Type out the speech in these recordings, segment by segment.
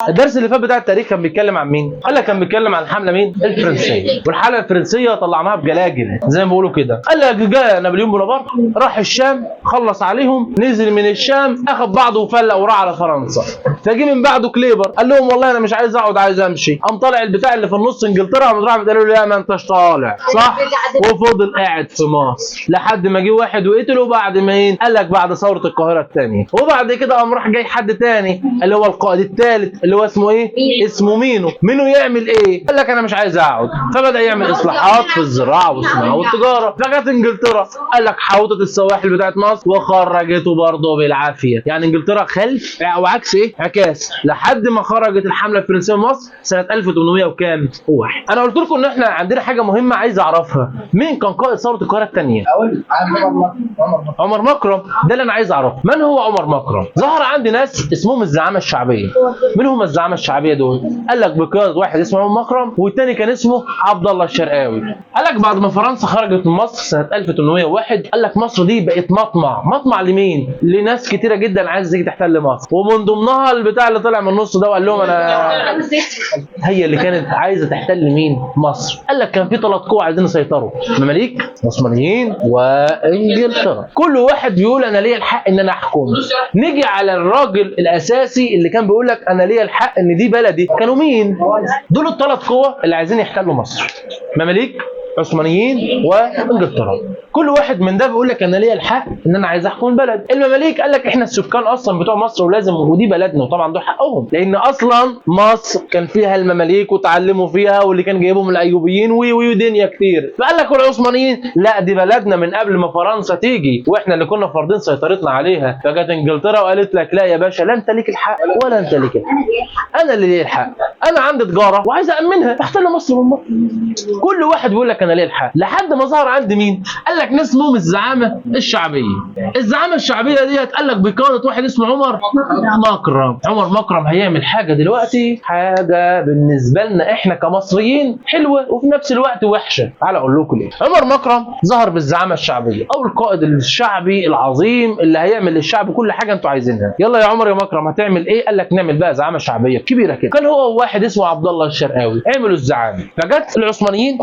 الدرس اللي فات بتاع التاريخ كان بيتكلم عن مين؟ قال لك كان بيتكلم عن الحملة مين؟ الفرنسية. والحمله الفرنسية طلعناها بجلاجل زي ما بيقولوا كده. قال لك جاء نابليون بونابرت راح الشام، خلص عليهم، نزل من الشام، اخذ بعضه وفلق وراح على فرنسا. فجي من بعده كليبر قال لهم والله انا مش عايز اقعد، عايز امشي. قام طالع البتاع اللي في النص انجلترا، قام راح قالوا له لا ما انتش طالع، صح؟ وفضل قاعد في مصر لحد ما جه واحد وقتله. بعد مين؟ قال لك بعد ثورة القاهرة الثانية. وبعد كده قام راح جاي حد تاني اللي هو القائد الثالث اللي هو اسمه ايه؟ اسمه مينو. مينو يعمل ايه؟ قال لك انا مش عايز اقعد، فبدا يعمل اصلاحات في الزراعة والصناعة والتجارة. فجت انجلترا قال لك حوطت السواحل بتاعت مصر وخرجته برضه بالعافية. يعني انجلترا خلف او عكس ايه؟ عكاس، لحد ما خرجت الحملة الفرنسية من مصر سنة 1800 وكام؟ واحد. انا قلت لكم ان احنا عندنا حاجة مهمة عايز اعرفها، مين كان قائد ثورة القاهرة الثانية؟ اقول عمر مكرم. عمر مكرم. ده اللي انا عايز اعرفه، من هو عمر مكرم؟ ظهر عندي ناس اسمهم الزعامه الشعبية. مين هم الزعامه الشعبية دول؟ قال لك بقيادة واحد اسمه عمر مكرم، والتاني كان اسمه عبد الله الشرقاوي. قال لك بعد ما فرنسا خرجت من مصر سنة 1801، قال لك مصر دي بقت مطمع. مطمع لمين؟ لناس كتيرة جدا عايزه تيجي تحتل مصر، ومن ضمنها البتاع اللي طلع من النص ده وقال لهم انا هي اللي كانت عايزه تحتل مين؟ مصر. قال لك كان في 3 قوى عايزين يسيطروا: مماليك، عثمانيين، وانجلترا. كل واحد بيقول انا ليا الحق ان انا احكم. نيجي على الراجل الاساسي اللي كان بيقول لك انا ليا الحق ان دي بلدي، كانوا مين؟ دول الثلاث قوى اللي عايزين يحتلوا مصر: مماليك، عثمانيين، وانجلترا. كل واحد من ده بيقول لك انا ليا الحق ان انا عايز احكم البلد. المماليك قال لك احنا السكان اصلا بتوع مصر ولازم ودي بلدنا، وطبعا ده حقهم لان اصلا مصر كان فيها المماليك وتعلموا فيها واللي كان جايبهم الايوبيين ودنيا كتير. فقال لك العثمانيين لا دي بلدنا من قبل ما فرنسا تيجي واحنا اللي كنا فارضين سيطرتنا عليها. فجت انجلترا وقالت لك لا يا باشا، لا انت ليك الحق ولا انت ليك الحق، انا اللي ليا الحق، انا عندي تجارة وعايز امنها، احتل مصر بالمرة. كل واحد بيقول لك انا ليا الحق، لحد ما ظهر عند مين؟ قال لك ناس اسمهم الزعامه الشعبية. الزعامه الشعبية ديت قال لك بقيادة واحد اسمه عمر مكرم. عمر مكرم هيعمل حاجة دلوقتي، حاجة بالنسبة لنا احنا كمصريين حلوة وفي نفس الوقت وحشة. تعال اقول لكم ليه. عمر مكرم ظهر بالزعامه الشعبية او القائد الشعبي العظيم اللي هيعمل للشعب كل حاجة انتوا عايزينها. يلا يا عمر يا مكرم هتعمل ايه؟ قال لك نعمل بقى زعامه شعبية كبيرة كده. كان هو واحد اسمه عبد الله الشرقاوي، عملوا الزعامه. فجت العثمانيين،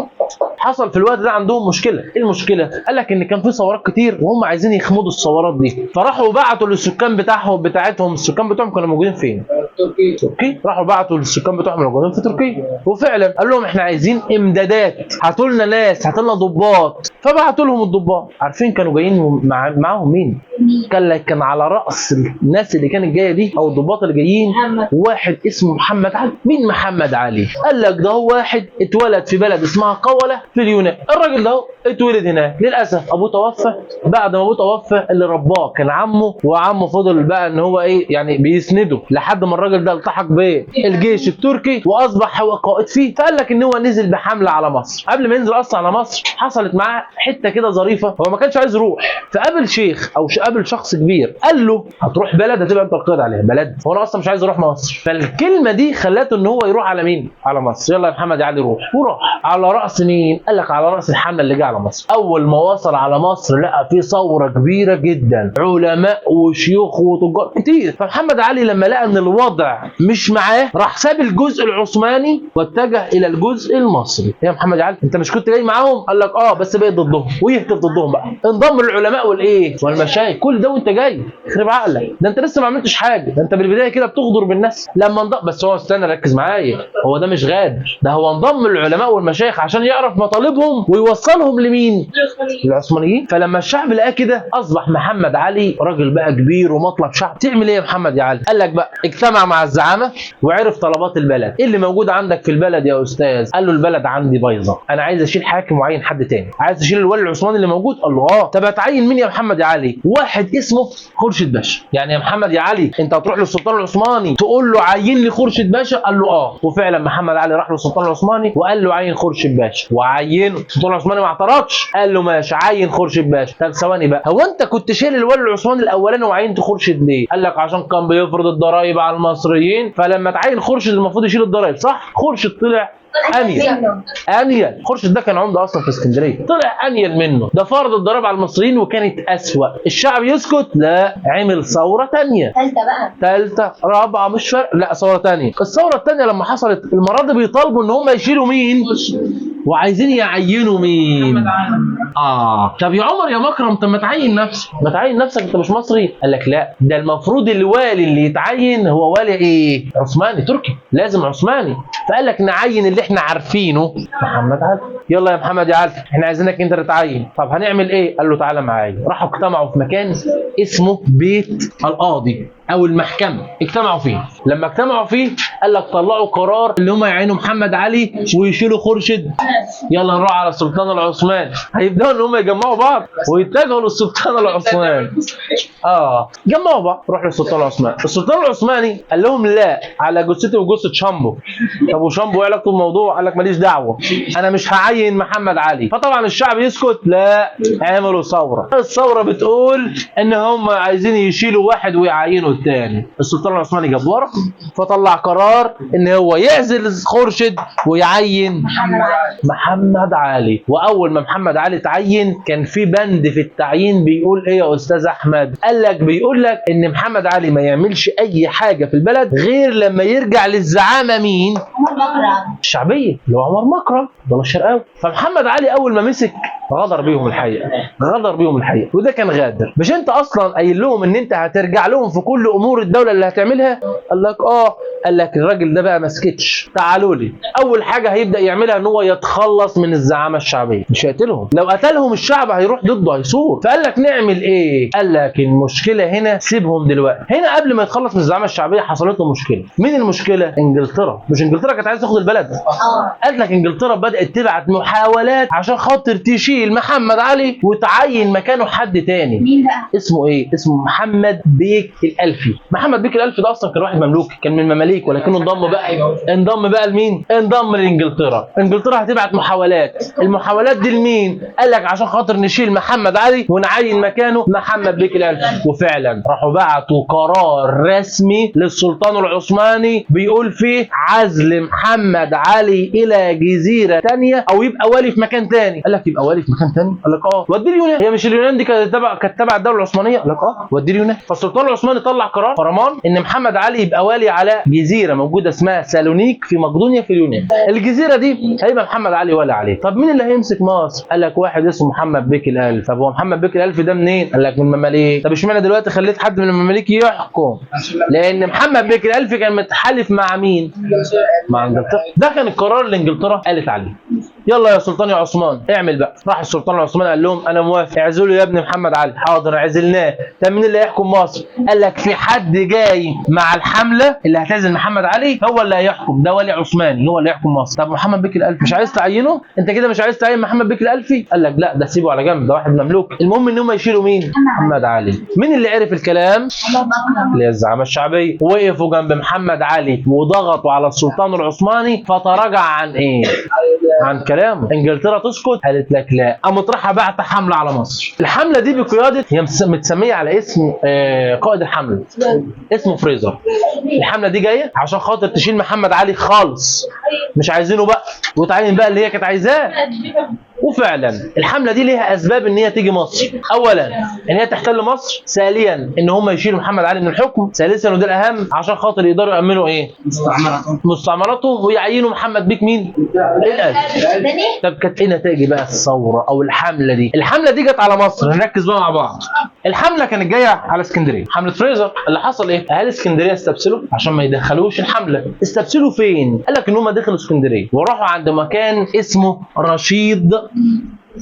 حصل في الوقت ده عندهم مشكلة. ايه المشكلة؟ قال لك ان كان في ثورات كتير وهم عايزين يخمدوا الثورات دي، فراحوا بعتوا للسكان بتاعهم بتاعتهم. السكان بتوعهم كانوا موجودين فين؟ تركيا. تركيا. راحوا بعتوا للسكان بتوعهم موجودين في تركيا، وفعلا قال لهم احنا عايزين امدادات، هاتوا لنا ناس، هاتوا لنا ضباط. فبعتوا لهم الضباط. عارفين كانوا جايين معاهم مين؟ قال لك كان على راس الناس اللي كانت جاية دي او الضباط اللي جايين واحد اسمه محمد علي. مين محمد علي؟ قال لك ده هو واحد اتولد في بلد اسمها قوله في اليونان. الراجل ده اتولد هناك، للاسف ابوه توفى. بعد ما ابوه توفى اللي رباه كان عمه، وعمه فضل بقى ان هو ايه يعني بيسنده لحد ما الراجل ده التحق بالجيش التركي واصبح هو قائد فيه. فقال لك ان هو نزل بحمله على مصر. قبل ما ينزل اصلا على مصر حصلت معاه حتة كده ظريفة، هو ما كانش عايز يروح، فقابل شيخ او قابل شخص كبير قال له هتروح بلد هتبقى انت القائد عليها. بلد؟ هو انا اصلا مش عايز اروح مصر. فالكلمة دي خلته ان هو يروح على مين؟ على مصر. يلا يا محمد علي روح. وراح على راس مين؟ قال لك على راس الحملة اللي جه على مصر. اول ما وصل على مصر لقى في ثورة كبيرة جدا، علماء وشيوخ وتجار كتير. فمحمد علي لما لقى ان الوضع مش معاه راح ساب الجزء العثماني واتجه الى الجزء المصري. يا محمد علي انت مش كنت جاي معاهم؟ قال لك اه بس بقيت ضدهم، ويهتف ضدهم بقى. انضم للعلماء والايه والمشايخ. كل ده وانت جاي يخرب عقلك، ده انت لسه ما عملتش حاجة، ده انت بالبداية كده بتغدر بالناس. لما انضم، بس هو استنى ركز معايا، هو ده مش غادر، ده هو انضم للعلماء والمشايخ عشان يعرف مطالبهم ويوصلهم لمين؟ العثمانيين. فلما الشعب لقاه كده اصبح محمد علي راجل بقى كبير ومطلب شعب. تعمل ايه يا محمد يا علي؟ قال لك بقى اجتمع مع الزعامه وعرف طلبات البلد. ايه اللي موجود عندك في البلد يا استاذ؟ قال له البلد عندي بايظة، انا عايز اشيل حاكم وعين حد تاني، عايز اشيل الولي العثماني اللي موجود. قال له اه. طب هتعين مين يا محمد يا علي؟ واحد اسمه خورشيد باشا. يعني يا محمد يا علي انت هتروح للسلطان العثماني تقول له عين لي خورشيد باشا؟ قال له اه. وفعلا محمد علي راح للسلطان العثماني وقال له عين خورشيد باشا، وعينه. السلطان العثماني ما اعترضش، قال له ماشي عين خورشيد باشا. طب ثواني بقى، هو انت كنت شايل الولي العثماني الاولاني وعينت خورشيد ليه؟ قال لك عشان كان بيفرض الضرايب على المصريين، فلما تعين خورشيد المفروض يشيل الضرايب، صح؟ خورشيد طلع انيل. انيل خورشيد ده كان عمده اصلا في اسكندرية، طلع انيل منه. ده فرض الضرائب على المصريين وكانت اسوأ. الشعب يسكت؟ لا، عمل ثورة ثانية، ثالثة بقى، ثالثة، رابعه، مش فارق، لا ثورة ثانية. الثورة الثانية لما حصلت المرة دي بيطالبوا ان هم يشيلوا مين؟ وعايزين يعينوا مين؟ طب يا عمر يا مكرم، طب ما تعين نفسك، ما تعين نفسك، انت مش مصري؟ قال لك لا، ده المفروض الوالي اللي يتعين هو والي ايه؟ عثماني، تركي، لازم عثماني. فقال لك نعين اللي احنا عارفينه، محمد علي. يلا يا محمد يا علي، احنا عايزينك انت تتعين. طب هنعمل ايه؟ قال له تعالى معايا. راحوا اجتمعوا في مكان اسمه بيت القاضي او المحكمة، اجتمعوا فيه. لما اجتمعوا فيه قال لك طلعوا قرار اللي هم يعينوا محمد علي ويشيلوا خورشيد. يلا نروح على السلطان العثماني. هيبداوا ان هم يجمعوا بعض ويتجهوا للسلطان العثماني. جمعوا بعض، روح للسلطان العثماني. السلطان العثماني قال لهم لا، على جثتي وجثه شامبو. طب وشامبو ايه علاقته بالموضوع؟ قال لك ماليش دعوه، انا مش هعين محمد علي. فطبعا الشعب يسكت؟ لا، عملوا ثورة. الثورة بتقول ان هم عايزين يشيلوا واحد ويعينوا الثاني. السلطان العثماني جاب ورق، فطلع قرار ان هو يعزل خورشيد ويعين محمد علي. واول ما محمد علي تعين كان في بند في التعيين بيقول ايه يا استاذ احمد؟ قال لك، بيقول لك ان محمد علي ما يعملش اي حاجة في البلد غير لما يرجع للزعامه مين؟ عمر مكرم الشعبية، اللي هو عمر مكرم عبد الله الشرقاوي. فمحمد علي اول ما مسك غدر بيهم الحقيقة، غدر بيهم الحقيقة، وده كان غادر. مش انت اصلا قايل لهم ان انت هترجع لهم في كل امور الدولة اللي هتعملها؟ قال لك قال لك الراجل ده بقى ما سكتش، تعالوا لي. اول حاجة هيبدا يعملها ان هو يتخلص من الزعامه الشعبية، مش هيقتلهم، لو قتلهم الشعب هيروح ضده، هيثور. فقال لك نعمل ايه؟ قال لك المشكلة هنا سيبهم دلوقتي. هنا قبل ما يتخلص من الزعامه الشعبية حصلت له مشكلة. مين المشكلة؟ انجلترا. مش انجلترا كانت عايزه تاخد البلد؟ قالت لك انجلترا بدات تبعت محاولات عشان خاطر تشيل محمد علي وتعين مكانه حد تاني. مين بقى؟ اسمه ايه؟ اسمه محمد بيك الالفي. محمد بيك الالفي ده اصلا كان واحد مملوك، كان من المماليك، ولكنه انضم بقى، انضم بقى لمين؟ انضم لانجلترا. انجلترا هتبعت محاولات، المحاولات دي لمين؟ قال لك عشان خاطر نشيل محمد علي ونعين مكانه محمد بيك الالفي. وفعلا راحوا بعتوا قرار رسمي للسلطان العثماني بيقول فيه عزل محمد علي الى جزيرة ثانية او يبقى والي في مكان ثاني. قال لك يبقى والي في مكان ثاني؟ قال لك ودي اليونان. هي مش اليونان دي كانت تبع الدولة العثمانية؟ قال لك ودي اليونان. فالسلطان العثماني طلع قرار فرمان ان محمد علي يبقى والي على جزيرة موجودة اسمها سالونيك في مقدونيا في اليونان. الجزيرة دي هيبقى محمد علي والي عليه. طب مين اللي هيمسك مصر؟ قال لك واحد اسمه محمد بيك الالف. طب هو محمد بيك الالف ده منين؟ قال لك من المماليك. طب اشمعنى دلوقتي خليت حد من المماليك يحكم؟ لان محمد بيك الالف كان متحالف مع مين؟ مع انجلترا. ده كان القرار اللي انجلترا قالت عليه. يلا يا سلطان يا عثمان اعمل بقى. راح السلطان العثماني قال لهم انا موافق، اعزلوا يا ابن محمد علي. حاضر عزلناه. طب مين اللي هيحكم مصر؟ قال لك في حد جاي مع الحملة اللي هتعزل محمد علي هو اللي هيحكم، ده ولي عثماني هو اللي هيحكم مصر. طب محمد بيك الالفي مش عايز تعينه؟ انت كده مش عايز تعين محمد بيك الالفي؟ قال لك لا، ده سيبه على جنب، ده واحد مملوك. المهم ان هم يشيلوا مين؟ محمد علي. مين اللي عرف الكلام؟ اللي هي الزعامه الشعبية. وقفوا جنب محمد علي وضغطوا على السلطان العثماني فتراجع عن ايه؟ عن كلامه. انجلترا تسكت؟ قالت لك لا. قامت رايحة بعت حمله على مصر. الحملة دي بقيادة، هي متسميه على اسم قائد الحملة اسمه فريزر. الحملة دي جاية عشان خاطر تشيل محمد علي خالص، مش عايزينه بقى، وتعين بقى اللي هي كانت عايزاه. وفعلا الحملة دي ليها اسباب ان هي تيجي مصر. اولا ان هي تحتل مصر، ثانيا ان هم يشيلوا محمد علي من الحكم، ثالثا وده الاهم عشان خاطر يقدروا يامنوا ايه؟ مستعمراتهم ويعينوا محمد بيك مين؟ الالف. طب كانت ايه نتائج بقى الثورة او الحملة دي؟ الحملة دي جت على مصر، نركز بقى مع بعض. الحملة كانت جاية على اسكندرية، حمله فريزر. اللي حصل ايه؟ اهالي اسكندرية استبسلوا عشان ما يدخلوش الحملة. استبسلوا فين؟ قال لك ان هم دخلوا اسكندرية وراحوا عند مكان اسمه رشيد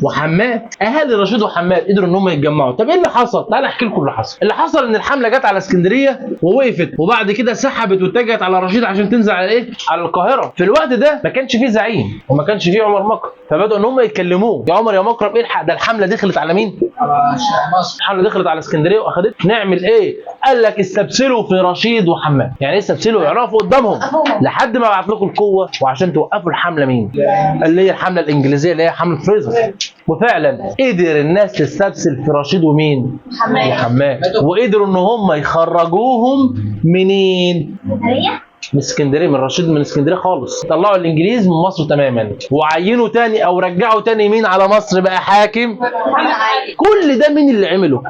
وحماد. اهالي رشيد وحماد قدروا ان هم يتجمعوا. طب ايه اللي حصل؟ تعالى احكي لكم اللي حصل. اللي حصل ان الحملة جت على اسكندرية ووقفت، وبعد كده سحبت واتجهت على رشيد عشان تنزل على ايه؟ على القاهرة. في الوقت ده ما كانش فيه زعيم وما كانش فيه عمر مكرم، فبداوا ان هم يتكلموه، يا عمر يا مكرم الحق، ده الحملة دخلت على مين؟ على مصر. الحملة دخلت على اسكندرية واخدت، نعمل ايه؟ قال لك استبسلوا في رشيد وحماد. يعني ايه استبسلوا؟ يعرفوا قدامهم لحد ما بعت لكم القوة وعشان توقفوا الحملة مين؟ اللي هي الحملة الانجليزية اللي هي حمله فريزر. وفعلا قدر الناس تستبسل في رشيد ومين؟ وحماد، وقدروا ان هم يخرجوهم منين؟ من اسكندرية، من رشيد، من اسكندرية خالص. طلعوا الانجليز من مصر تماما، وعينوا تاني او رجعوا تاني مين على مصر بقى حاكم؟ كل ده مين اللي عمله؟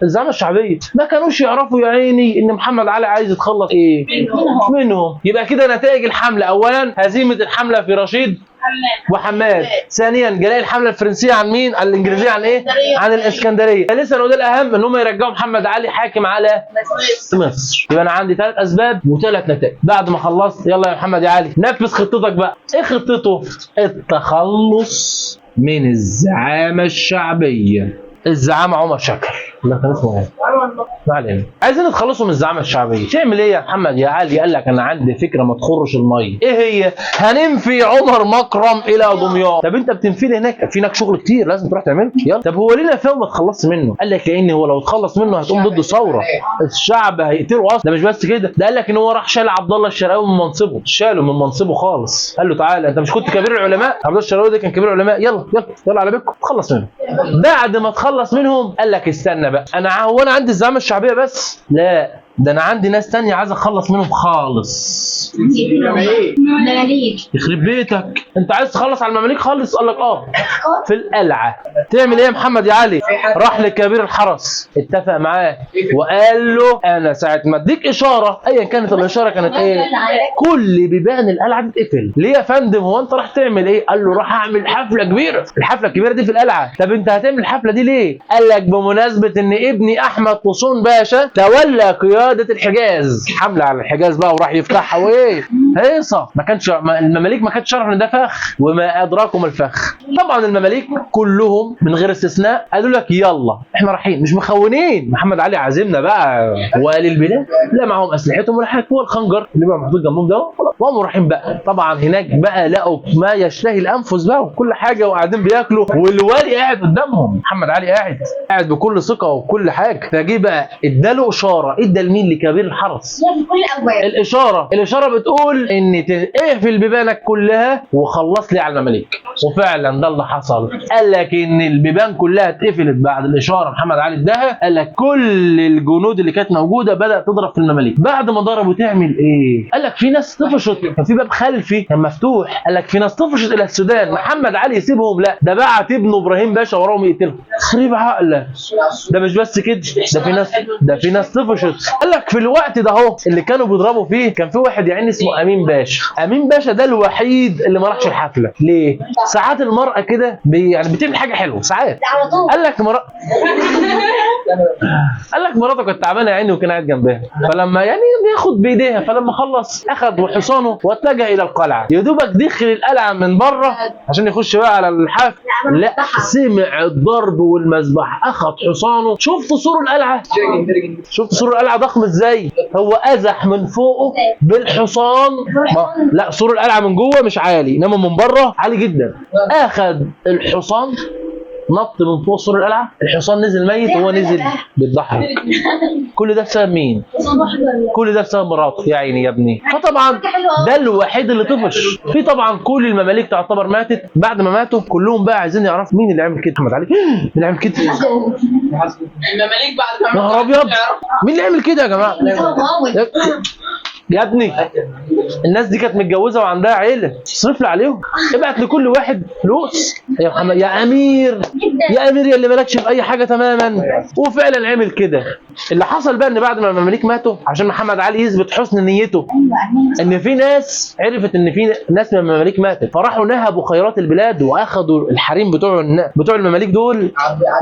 الزعامه الشعبية. ما كانوش يعرفوا يا عيني ان محمد علي عايز يتخلص ايه منهم. يبقى كده نتائج الحملة: اولا هزيمة الحملة في رشيد وحماد، ثانيا جلاء الحملة الفرنسية عن مين؟ الانجليزية عن ايه؟ عن الاسكندرية، ثالثا وده الاهم ان هم يرجعوا محمد علي حاكم على مصر. يبقى انا عندي 3 اسباب وثلاث نتائج. بعد ما خلصت يلا يا محمد يا علي نفذ خطتك بقى. ايه خطته؟ التخلص من الزعامه الشعبية. الزعامه عمر شاكر، لا كان اسمه ايه؟ ما علينا. عايزين نتخلصوا من الزعامه الشعبية. تعمل ايه يا محمد يا علي؟ قال لك انا عندي فكرة ما تخرش المية. ايه هي؟ هننفي عمر مكرم الى دمياط. طب انت بتنفي هناك، في هناك شغل كتير لازم تروح تعمله. يلا. طب هو ليه نفاه وما تخلصش منه؟ قال لك لان هو لو اتخلص منه هتقوم ضده ثورة، الشعب هيقتله اصلا. ده مش بس كده، ده قال لك ان هو راح شال عبد الله الشرقاوي من منصبه، شاله من منصبه خالص. قال له تعالى انت مش كنت كبير العلماء؟ عبد الله الشرقاوي ده كان كبير العلماء، يلا يلا يلا على بيتكم، تخلص منه. بعد ما تخلص منهم قال لك استنى بقى، انا هو انا عندي الزعامه الشعبية بس؟ لا، ده انا عندي ناس تانية عايز اخلص منهم خالص. يخرب بيتك، انت عايز تخلص على المماليك خالص؟ قال لك اه. في القلعة. تعمل ايه يا محمد يا علي؟ راح لكبير الحرس، اتفق معاه وقال له انا ساعة ما اديك اشارة، ايا كانت الاشارة كانت ايه، كل بيبان القلعة تتقفل. ليه يا فندم؟ هو انت راح تعمل ايه؟ قال له راح اعمل حفلة كبيرة، الحفلة الكبيرة دي في القلعة. طب انت هتعمل الحفلة دي ليه؟ قال لك بمناسبة ان ابني احمد طوسون باشا تولى قيادة الحجاز، حمله على الحجاز بقى وراح يفتحها وايه هيصه. ما كانش المماليك ما كانتش تعرف ان ده فخ، وما ادراكم الفخ. طبعا المماليك كلهم من غير استثناء قالوا لك يلا احنا رايحين، مش مخونين، محمد علي عازمنا بقى والي البلاد، لا معاهم اسلحتهم ولا حاجة، هو الخنجر اللي بقى محطوط جنبهم ده، وقاموا رايحين بقى. طبعا هناك بقى لقوا ما يشتهي الانفس بقى وكل حاجة، وقاعدين بياكلوا والوالي قاعد قدامهم، محمد علي قاعد بكل ثقة وكل حاجة. فجه بقى اداله اشارة، ادى لمين؟ لكبير الحرس الاشارة بتقول ان اقفل بيبانك كلها وخلص لي على المماليك. وفعلا ده اللي حصل. قال لك ان البيبان كلها اتقفلت بعد الاشارة محمد علي اداها. قال لك كل الجنود اللي كانت موجودة بدات تضرب في المماليك. بعد ما ضربوا تعمل ايه؟ قال لك في ناس طفشت، كان في باب خلفي كان مفتوح، قال لك في ناس طفشت الى السودان. محمد علي يسيبهم؟ لا، ده بعت ابنه ابراهيم باشا وراهم يقتلهم. خريب عقله. ده مش بس كده، ده في ناس طفشت. قال لك في الوقت ده اهو اللي كانوا بيضربوا فيه كان في واحد يعني اسمه امين باشا. امين باشا ده الوحيد اللي ما راحش الحفلة. ليه؟ ساعات المراة كده يعني بتعمل حاجة حلوة ساعات. قال لك قال لك مراته كانت تعبانة يا عيني وكان قاعد جنبها، فلما يعني بياخد بايديها، فلما خلص اخذ حصانه واتجه الى القلعة. يا دوبك دخل القلعة من بره عشان يخش بقى على الحفل، لا سمع الضرب والمذبح، اخذ حصانه. شفت سور القلعة؟ شفت سور القلعة ضخم ازاي؟ هو ازح من فوقه بالحصان. لا سور القلعة من جوه مش عالي، انما من بره عالي جدا. اخذ الحصان نط من فوق سور القلعة، الحصان نزل ميت وهو نزل بيتضحك. كل ده بسبب مين؟ كل ده بسبب مراته يا عيني يا ابني. فطبعا ده الوحيد اللي طفش. في طبعا كل المماليك تعتبر ماتت. بعد ما ماتوا كلهم بقى عايزين يعرفوا مين اللي عمل كده. محمد علي مين اللي عمل كده؟ المماليك بعد ما نهار ابيض، مين اللي عمل كده يا جماعة؟ يا ابني الناس دي كانت متجوزة وعندها عيله، صرف لي عليهم، ابعت لكل واحد فلوس يا محمد يا امير، يا امير يا اللي مالكش في اي حاجة تماما. وفعلا عمل كده. اللي حصل بقى ان بعد ما المماليك ماتوا، عشان محمد علي يثبت حسن نيته، ان في ناس عرفت ان في ناس من المماليك ماتت، فراحوا نهبوا خيرات البلاد واخدوا الحريم بتوع المماليك دول،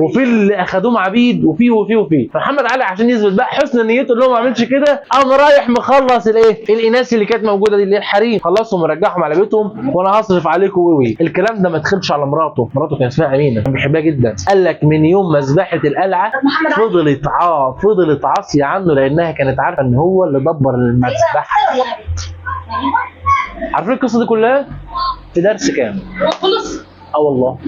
وفي اللي اخدوهم عبيد، وفي وفي وفي. فمحمد علي عشان يثبت بقى حسن نيته اللي هو ما عملش كده، قام رايح مخلص الايه الاناث اللي كانت موجودة دي اللي هي الحريم، خلصهم ورجعهم على بيتهم، وانا هصرف عليكم وي. الكلام ده ما دخلش على مراته، مراته كان اسمها امينه، كان بيحبها جدا. قال لك من يوم مذبحه القلعة فضلت عاصية عنه، لانها كانت عارفه ان هو اللي دبر المذبحة. عارفين القصة دي كلها في درس كام؟ خلص. اه والله.